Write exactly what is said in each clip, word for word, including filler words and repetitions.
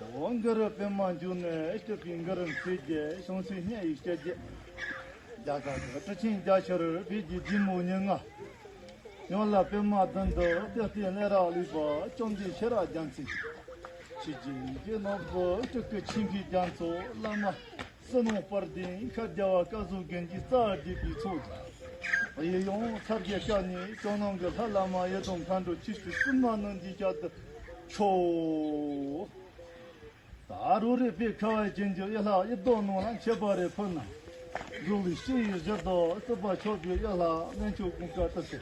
འོ། གུ་རུ་པདྨ་འབྱུང་གནས་སྤྲུལ་པའི་གུ་རུ་མཚན་བརྒྱད། བྱང་སེམས་ལྷ་ཡི་སྐྱེ་མཆེད། རྒྱ་གར་གྱི་ཁྲི་ཆེན་རྒྱ་ཆེར་བོད་ཀྱི་རྗེ་མོ་ཉེར་ལྔ། ཡང་ལ་པདྨ་དོན་དུ་གཏེར་སྟོན་ལས་རབ་ལུས་པ། བཅོམ་ལྡན་ཤེས་རབ་རྒྱལ་མཚན། ཆོས་ཀྱི་དབྱིངས་ཀྱི་ནོར་བུ་སྤྲུལ་སྐུ་ཆེན་པོའི་རྒྱ་མཚོ། བླ་མ་བསོད་ནམས་དཔལ་ལྡན་ཤཱཀྱ་པ་བཀའ་ཟུར་རྒན་གྱི་རྩ་བར་བསྡུས་པའི་ཚོགས་ཀྱིས། ཡུལ་ཡང་ཚ་རྒྱལ་སྐབས་ནས་ཇོ་ནང་གི་ལྷ་བླ་མ་ཡི་དམ་མཁའ་འགྲོ་ཆོས་སྲིད་ཀུན་མ་རྣམས་ཀྱི་ཞབས་ཏུ་མཆོད། ད་རུང་རིག་པའི་ཁ་བ་ཅན་གྱི་གཡུ་ལྷ་གཡུ་མདོག་ནང་ལ་མཆོད་པ་རེ་ཕུལ་ན། འགྲོ་བའི་སྤྱི་ཡི་གཞི་བདག་སྲིད་པ་ཆགས་པའི་གཡུ་ལྷ་རྣལ་འབྱོར་ཀུན་དགའ་ཏི་སེ།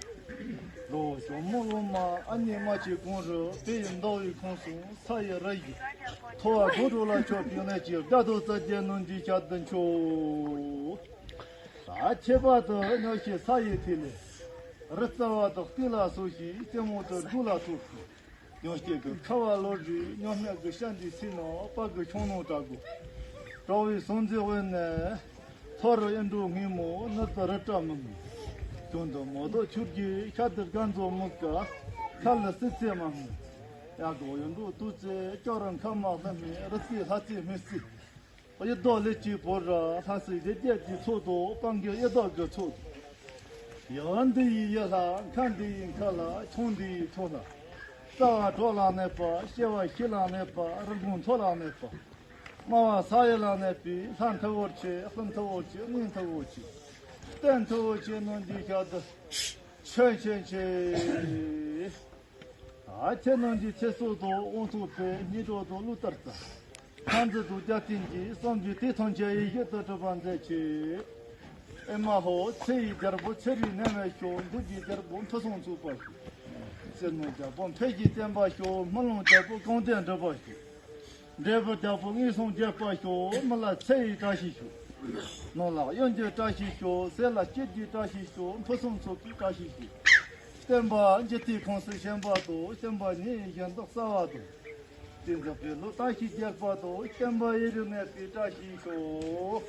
ལོ་ཞོ་མོ་ལོ་མ་ཨ་མྱེས་རྨ་བྱའི་གོང་རུ་བོད་ཡི་ཟླ་བའི་ཁོངས་སུ་ས་ཡི་རི་ཡི་མཐོ་བ་དགུང་སྒྲོ་ལ་ཆགས་པའི་གནས་ཀྱི་དགའ་སྟོན་རྩ་བརྒྱད་རྣམས་ཀྱི་ཞབས་ཏུ་མཆོད། ད་ཁྱད་པར་དུ་ཉག་གཅིག་ས་ཡི་ཐིག་ལེ། རི་རྩ་བ་དང་སྟེང་ལ་སོགས་ཤིང་རྩེ་མོ་དང་དྲུང་ལ་ཐུག་ཤིང་། ཉག་གཅིག་གི་ཁ་བ་ལོ་རེའི་ཉག་སྨད་ཀྱི་ཤར་འདི་ཚེ་ནང་དཔལ་གྱི་ཁྱུང་ནང་བཀྲ་གོ། དྲོ་བའི་སྲོང་བཙན་དབེན་གནས། མཐོ་རུ་གཡུ་འབྲུག་སྔོན་མོ། ནུབ་ཏུ་རི་བཀྲ་མི་མོ། ཀྱང་དུ་མོ་དོ་ཆུ་རྒྱུད་ཤར་དུ་དགའ་མཛོ་མུ་ཀ། ཁ་ལ་སྲིད་རྩེ་མ་སྔོན། ཡ་གོ་གཡུ་འབྲུག་སྟོད་རྩེ་སྐྱོ་རུ་མཁའ་མ་ལྷུང་མི་རི་རྩེ་ལྷ་རྩེ་སྨད་རྩེ། གཡུ་མདོག་ལེགས་བཅུའི་བོད་ར་ལྷ་སྲས་སྡེ་བརྒྱད་ཀྱི་ཚོགས་དང་སྤང་གི་གཡུ་མདོག་གི་ཚོགས་དང་། ཡང་འདི་ཡི་གཡུ་ལྷ། མཁའ་འདི་ཡི་མཁའ་ལྷ། ཁྱུང་འདི་ཡི་ཁྱུང་ལྷ། རྩ་བ་གྲོགས་ལ་གནས་པ། སྐྱེ་བ་ཤི་ལ་གནས་པ། རི་གུང་མཐོ་ལ་གནས་པ། དམའ་བ་ས་ཡི་ལ་གནས་པའི་ལྷ་མཐུ་བོར་ཆེ། ཀླུ་མཐུ་བོར་ཆེ། གནས་མཐུ་བོར་ཆེ། རྟེན་མཐུ་བོར་ཆེ་རྣམས་ཀྱི་ཞབས་ཏུ་མཆོད་མཆོད་མཆོད། ཨ་ཁྱེད་རྣམས་ཀྱི་ཚེ་སྲོག་དང་དབང་ཐོབ་པའི་སྙིང་གྲོགས་དང་ཀླུ་ལྟར་རྩ། ཁང་བརྩེགས་དང་རྒྱབ་རྟེན་གྱི་བསམ་རྒྱུ་དེ་ཐམས་ཅད་ཡིད་བཞིན་དུ་འགྲུབ་པར་མཛད་ཅིག་ཨེ་མ་ཧོ། ཚེ་ཡི་རྒྱལ་པོ་ཚེ་རིང་ནད་མེད་ཤོག་འབྲུག་གི་རྒྱལ་པོ་ཕུན་སུམ་ཚོགས་པར་ཤོག་བསོད་ནམས་རྒྱལ་པོ་འཕེལ་རྒྱས་བརྟན་པར་ཤོག་སྨོན་ལམ་རྒྱལ་པོ་གོང་དུ་འགྲུབ་པར་ཤོག་འབྲས་བུ་རྒྱལ་པོ་མངོན་སུམ་རྒྱས་པར་ཤོག་མི་ལ་ཚེ་ཡི་བཀྲ་ཤིས་ཤོག་ནོར་ལ་གཡོ་སྒྱུའི་བཀྲ་ཤིས་ཤོག་ཟས་ལ་སྐྱིད་རྒྱུའི་བཀྲ་ཤིས་ཤོག་ཕུན་སུམ་ཚོགས་པའི་བཀྲ་ཤིས་ཤོག་བསྟན་པ་འཇིག་རྟེན་ཁམས་སུ་ཞེན་པ་དང་། བསྟན་པ་ཉིད་ཡིན་གཞན་དག་རྩ་བ་དང་། བསྟན་འཛིན་པའི་ལུགས་བཀྲ་ཤིས་རྒྱས་པ་དང་། བསྟན་པ་ཡུན་རིང་གནས་པའི་བཀྲ་ཤིས་ཤོག